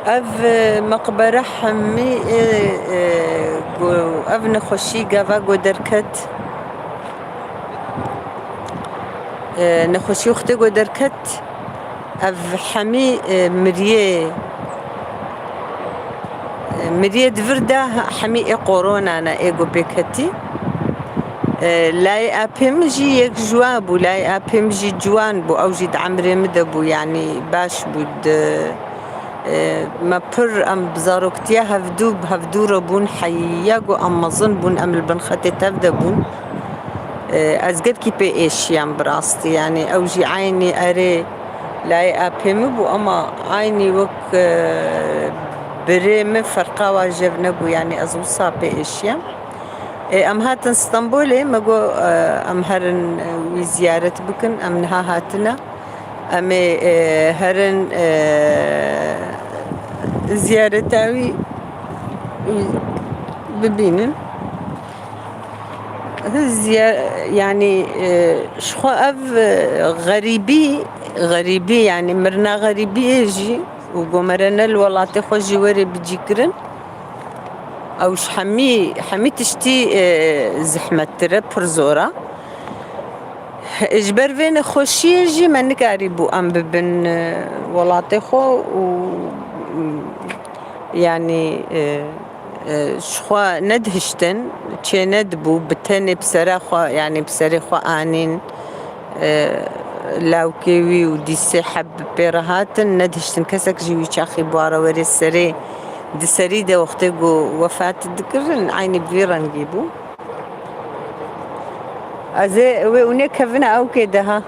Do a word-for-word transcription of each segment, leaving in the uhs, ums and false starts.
Ev, e, meqbere hemî, e, e, go-, ev nexweşî gava go derket. E, nexweşî wextê go derket, ev hemî, e, miriyê, e, miriyê di vir de hemî ê korona ne, ê go pêketî. E, layê apê min jî yek ji wan bû, layê apê min jî ciwan bû, ew jî di emrê min de bû, yanî baş bû, di, e, me pir, em bi zaroktiya hevdû, bi hevdû re bûn, heya ku em mezin bûn, em li bin xetê tev de bûn. E, ez gelkî pê êşiyam bi rastî, yanî ew jî eynî erê layê apê min bû, ema eynî wek, e, birê min ferqa wa jev nebû, yanî ez wisa pê êşiyam. E, em hatin Stenbolê, me got, e, em herin, e, wî ziyaret bikin, em niha hatine. Em ê, e, herin, e, ziyareta wî bibînin. Ziya-, yanî, e, ji xwe ev, e, xerîbî, xerîbî, yanî mirina xerîbiyê jî û gomere ne li welatê xwe jî were bicîkirin. Ew ji hemî, hemî tiştî, e, zehmettir e, pir zor e. Ji ber vê nexweşiyê jî me nikarîbû em bibin, e, welatê xwe û, m, yanî, e, e, ji xwe nedihiştin, çê nedibû, bi tenê bi sera xwe, yanî bi serê xwe anîn, e, lawkê wî û dîsê heb pê re hatin, nedihiştin kesek jî wî çaxî bi wa re werê serê, di serî de wextê ku wefat dikirin, eynî bi vî rengî bû. Ez ê wê û nêkevine ew kê de ha.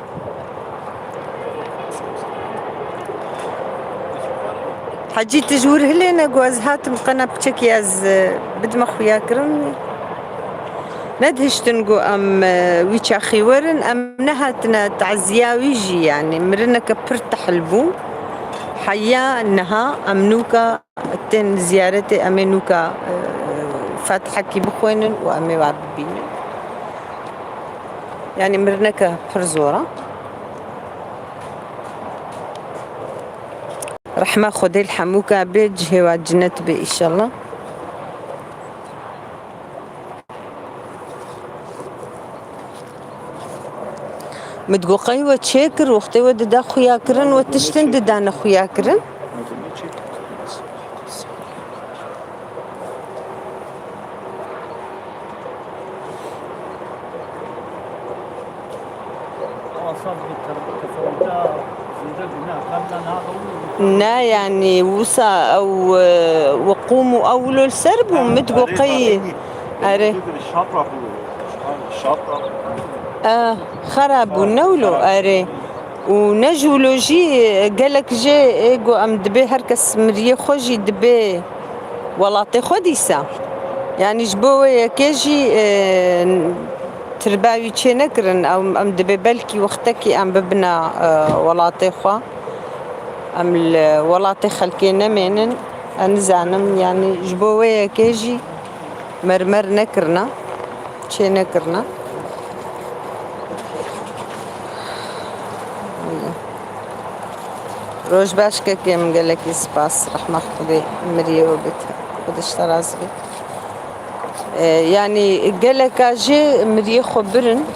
Hecî, tu ji wir hilê ne ku ez hatim qena piçekî ez, e, bidime xuyakirin. Nedihiştin ku em, e, wî çaxî werin, em nehatine taziya wî jî, yanî mirineke pir tehl bû. Heya niha em nûka Tên ziyaretê, em ê nûka, e, fatihekî bixwênin û em ê wa bibînin. Yanî mirineke pir zor e. Rehma Xwedê li hemûka bê, cihê wa cinet bê îşellah. Min digot, qey we çêkir, wextê we dida xuyakirin, we tiştin didane xuyakirin. Ne, yanî wisa ew, e, we qûm û ew wilo li ser bû, min digot qey, erê. Şapra bû. Şapra. E, xera bû, ne wilo, erê. Û ne ji wilo jî, e, gelek jê, ê, got, em dibê her kes miriyê xwe jî dibê welatê xwe dîsa. Yanî ji bo wê yekê jî, e, tirba wî çê nekirin. Em, em dibê belkî wextekî em bibina, e, welatê xwe. Em li welatê xelkê nemênin. Ez nizanim, yanî ji bo wê yekê jî mermer nekirina, çê nekirina. Roj baş kekê min, gelekî spas. Rehma Xwedê miriyê we bit. Xwedê ji te razî bit. E, yanî geleka jê miriyê xwe birin,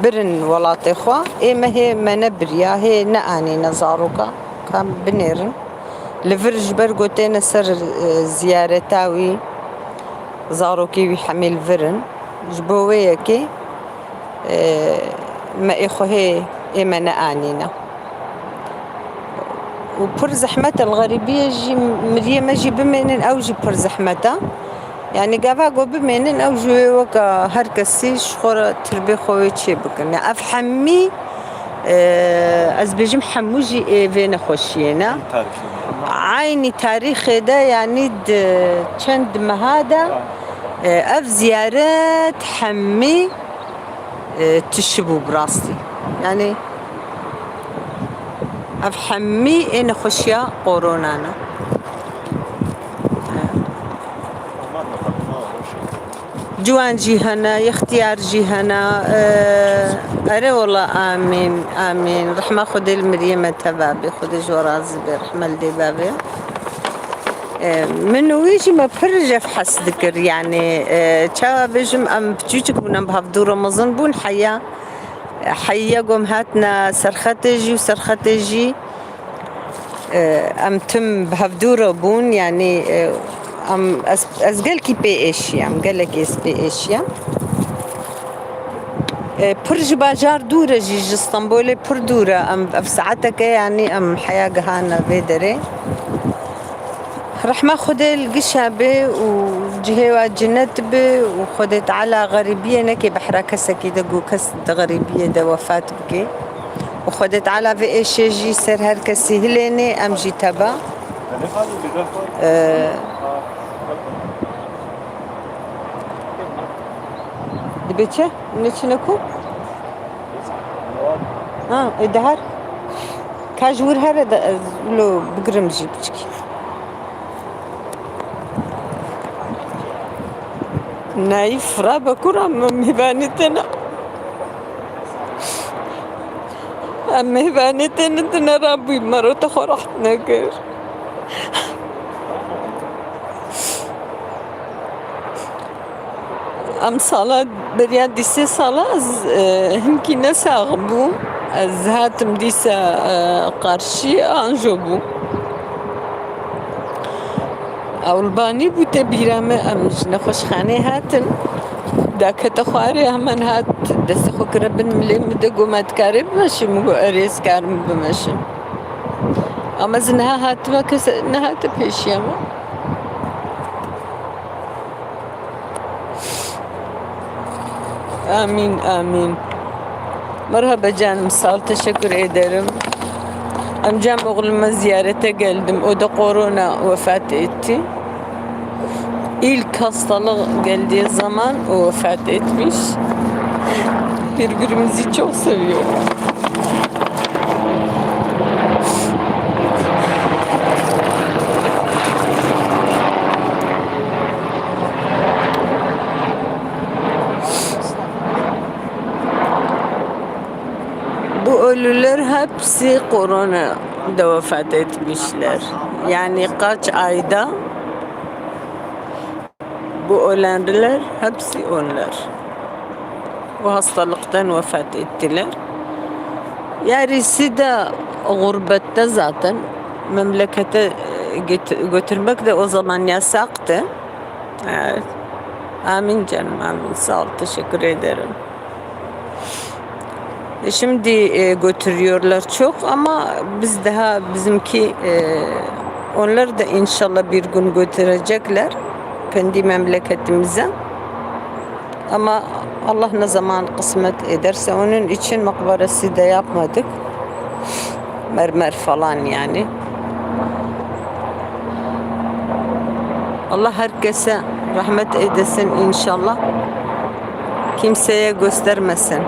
birin welatê xwe. Ê me hê me nebiriya, hê neanîne zaroka, ka binêrin. Li vir ji ber ku têne ser, e, ziyareta wî, zarokê wî hemî li vir in. Ji bo wê yekê, e, me ê xwe hê, ê me neanîne. Û pir zehmet e, li xerîbiyê jî miriyê me jî bimênin, ew jî pir zehmet e. Yanî gava ku bimênin, ew ji wê weka her kesî ji xwe re tirbê xwe wê çê bikin. Ya ev hemî, e, ez bêjim hemû jî ê vê nexweşiyê ne. Eynî tarîxê de, yanî di çend meha de, e, ev ziyaret hemî, e, tişibû bi rastî. Yanî ev hemî ê nexweşiya korona ne. Ciwan jî hene, ixtiyar jî hene. E, ere wela, amîn, amîn. Rehma Xwedê li miriyê me teva bê. Xwedê ji we razî bê. Rehme li dê bavê. E, min û wî jî me pir jev hez dikir. Yanî, e, çawa bêjim, em piçûçik bûn, em bi hevdû re mezin bûn. Heya, heya gom hatine serxetê jî û serxetê jî, e, em tim bi hevdû re bûn. Yanî, e, em, ez, ez gelkî pê êşiyam, gelekî ez pê êşiyam. E, pir ji bajar dûr e jî, ji Stenbolê pir dûr e. Em, ev saeteke, yanî em heya gihane vê derê. Rehma Xwedê li gişa bê û cihê we cinet be û Xwedê Teala xerîbiyê neke behra kesekî de ku kes di xerîbiyê de wefat bike. Û Xwedê Teala vê êşê jî ser her kesî hilêne, em jî teba. Ee, Dibe çi? Ne çine ku? Ha, e, dihar. Ka ji wir here de ez lo bigirim jî piçkî. Nayîf, rabe kura, me mêvanê te ne. Em mêvanê te ne, tu nerabûyî, me ro te xwe rehet nekir. Em sala beriya dîsê sala ez, e, hinkî nesax bûm. Ez hatim dîsa, e, qarşî anjo bûm. Ewlbanî bû te bîra me, em ji nexweşxanê hatin. Dakete xwarê hemen hat, destê xwe kire bin milê min de, got, "Me dikarê bimeşim?" Min got, "Erê, ez karim bimeşim." Ama ez niha hatime, kes nehate pêşiya me. Amin, amin. Merhaba canım, sağ ol, teşekkür ederim. Amcam oğluma ziyarete geldim. O da korona vefat etti. İlk hastalık geldiği zaman o vefat etmiş. Birbirimizi çok seviyoruz. Bu ölüler hepsi korona da vefat etmişler. Yani kaç ayda bu ölenler hepsi onlar. Bu hastalıktan vefat ettiler. Yarısı da gurbette zaten. Memlekete, e, get-, götürmek de o zaman yasaktı. Evet. Amin canım, amin. Sağ ol, teşekkür ederim. E, şimdi, e, götürüyorlar çok ama biz daha bizimki, e, onlar da inşallah bir gün götürecekler kendi memleketimize. Ama Allah ne zaman kısmet ederse, onun için makbarası da yapmadık. Mermer falan yani. Allah herkese rahmet eylesin inşallah. Kimseye göstermesin.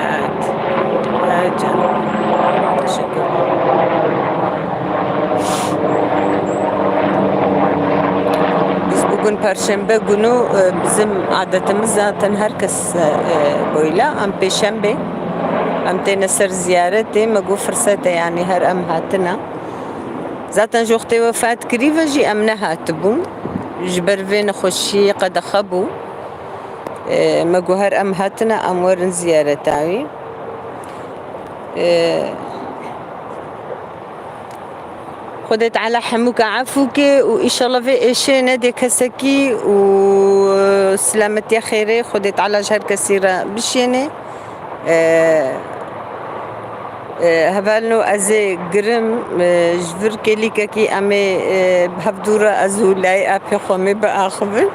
Evet. Evet canım. Teşekkür ederim. Biz bugün Perşembe günü, e, bizim adetimiz zaten herkes, e, böyle. Em Pêşembe, em têne ser ziyaretê, me got fırsete yani her em hatine. Zaten ji wextê wefat kirî ve jî em nehatibûn. Ji ber vê nexweşiyê qedexe bû. E, me got her em hatine, em werin ziyareta wî. E, Xwedê Teala hemû ke efû ke û îşallah vê êşê nedê kesekî û silametiya xêrê Xwedê Teala ji her kesî re bişêne. E, e, hevalno ez ê girim, e, ji vir kêlîkekî em ê, e, bi hevdû re ez û layê apê xwe mê biaxivin.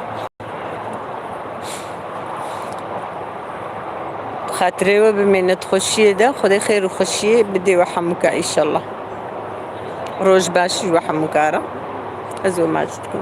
Xatirê we bimêne di xweşiyê de, Xwedê xêr û xweşiyê bidê we hemûka îşallah. Roj baş ji we hemûka re. Ez we maç dikim.